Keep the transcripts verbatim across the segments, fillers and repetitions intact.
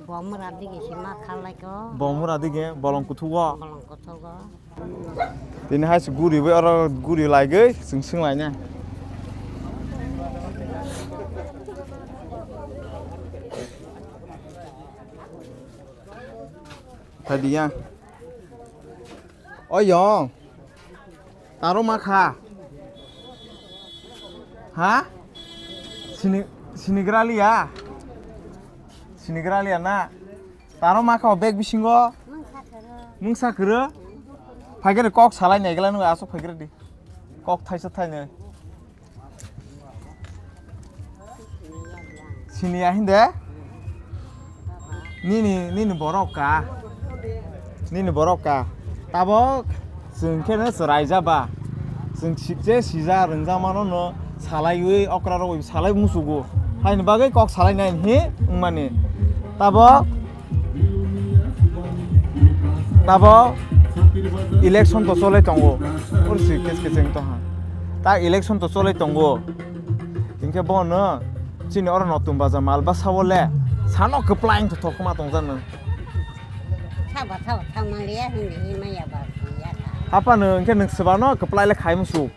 Bomra dige si ma khalai ko. Bomra dige bolong kuthugo. Bolong kuthugo. Tini hai se guri bai oro guri laigwi chwng swng laina. Tadi ya. O yong. Taro ma kha. Ha? Sini, sinigraliya? Sinigraliya na? Taro ma kha o bag bisingo? Mungsa kwrwi. Mungsa kwrwi? Phaikhe de kok salai nai gela nung aswk phaikhe de. Kok thaisa thainai. Siniya hinde? Nini, nini borok ka. Nini borok ka. Tabok chwng khe no chwraijaba. Chwng sikje sija rwngjamano no salaiwi okra rogwi salai musugo. Haini bagwi kok salai nai hi wngmani. Tabok Tabo election to cholai tongo. Oro si kes kes wng tongha. Ta election to cholai tongo. Hinkhe bono chini oro Notun Bazar Malbasa o le sano kwplai wng thok ma tongjakno. Sabo sabo thang manliya hindi hi maya ba siya ka. Hapano hinkhe nwng swbano kwplai le khai musu.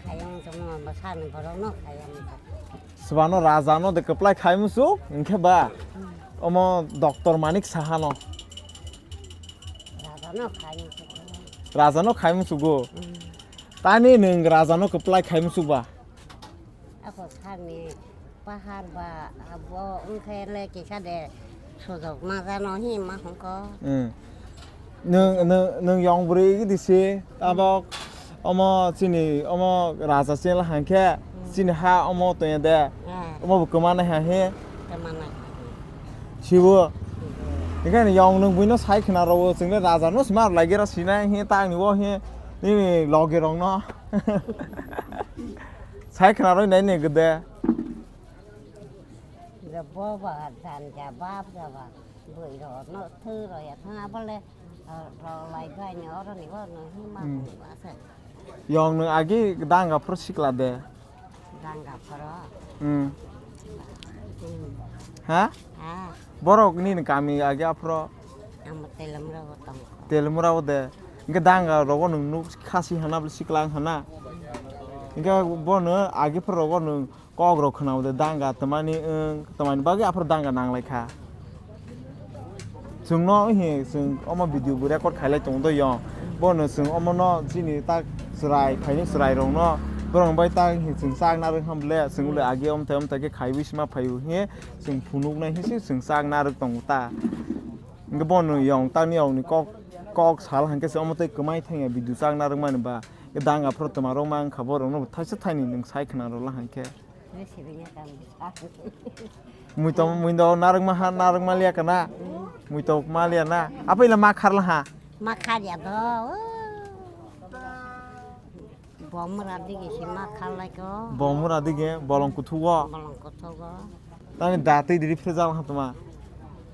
Khayang tongma bwsani borokno khayang. Swbano rajano de kwplai khai musu, hinkhe ba? Hmm. Omo Doctor Manik Sahano. Rajano khai musu. Rajano khai musugo? Hmm. Tani nwng rajano kwplai khai musu ba? Ako sani pahar ba abo wngkhe le kisa de sojok majano hi ma hongko. Hmm. Nwng, nwng, nwng yong bwrwi gidi se, tabok omo chini, omo raja chela hangkhe, hmm, chini ha omo toya de, hmm, omo bo kwmana ha he. Kwmana. Sibo. Sibo. Hinkhe yong nwng buino sai khna rwo, chwngno raja no sima lai gira sinai he, tangni bo he, nini logi rok no. Sai khna rwi nai ni gede. Bo ba jan ja bap ja ba. Bwrwi rok no thwi rw ya thang abole, ah, rw lai bai ni oro ni bo no hi ma. Hmm. Bung ba se. Yong nwng agi danga phuru sikla de. Danga phuru. Hmm. Hmm. Ha? Ha. Borok nini kami agi aphuru. Ang Telamura bo tong. Telamura bo de. Hinkhe danga rogo nwng nuk khasi hana bole sikla hana. Hinkhe bono agi phuru rogo nwng Kok rok khwnao de danga twmani wng, twmani bagwi aphuru danga nang lai kha. Chwngno he chwng omo video bo record khailai tongo do yong. Bono chwng omono chini tak chwrai, phaini chwrai rokno borok bai tak he chwng chak narwk ham ble, chwng le agi omthai omthai khe khaiwi sima phaio he chwng phunuknai he se chwng chak narwk tongo ta. Hwnkhe bono yong tangni yongni kok, kok sal hwnkhe se omo tei kwmai thangya video chak narwk mani ba. Danga phuru twma rok ma wngkha borok no thaisa thaini nwng sai khwna rwla hwnkhe. Muitok, muitok narwkma ha, narwkma liya kana? Muitok ma liya na? Apaila ma kharla ha? Ma kharya do. Bomra dige se ma kharlai ko. Bomra dige bolong kuthugo. Bolong kuthugo. Tani da twi diri phre jal ha tuma.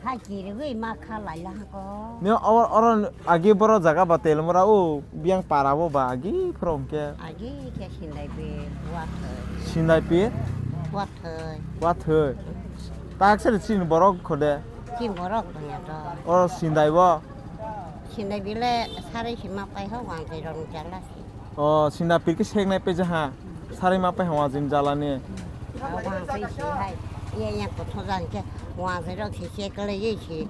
Hai kirigwi ma kha laila hako. Ne oro, oro agi boro jaga ba Telamura o biyang para bo ba agi phoro hwnkhe. Agi khe Sindai pi wathoi. Sindai pi? Wathoi. Wathoi. Tak sari chini borok khode. Chini borok banya to. Oro Sindai bo. Sindai bile sarai sima pai ho wang tei rong jala si. O, sinda pirki seknai pe jaha. Sarai ma pai hwnwa jim jalani. Wang twi si hai. Iya iya kotho jan ke wang twi rok si se kle ye si.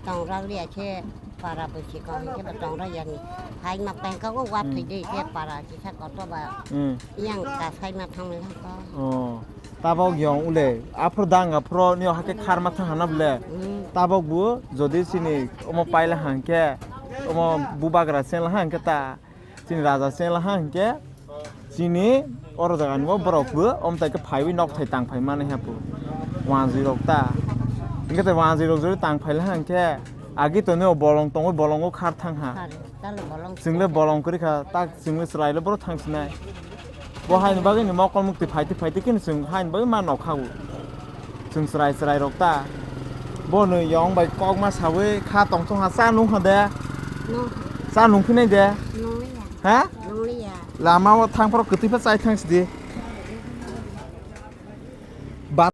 Tong rok liya se para bo si kong ke ba tong rok yani. Hai ma pai ka go wa thwi de se para si sa koto ba. Hmm. Yang ka sai ma thang le ko. O. Tabok yong ule. Aphro dang aphro ni hake khar ma thang hana ble. Hmm. Tabok bu jodi sini omo paila hangke. Omo bubagra sen la hangke ta. Chini raja chengla ha hinkhe chini oro jaga ni bo borok bo omtai khe phaiwi nok thai tang phai mani hapu wanjwi rok ta. Hinkhe tai wanjwi rok jori tang phai la ha hinkhe agi to nw bolong tongwi bolongo khar thang ha. Khar, talo bolong chwng le thang. Bolong kwrwi kha tak chwng le chwrai le borok thang sinai. Bo haini bagwi ni mokol mukti phaiti phaiti khe chwng haini bagwi ma nok kha bo. Chwng chwrai chwrai rok ta. Bo nw yong bai kok ma sawi kha tong thung ha cha nung ha de. No. Cha nung phinai de. Nungliya. Ha? Nungliya. Lama o thang phoro kwtwi pha chai thang sidi.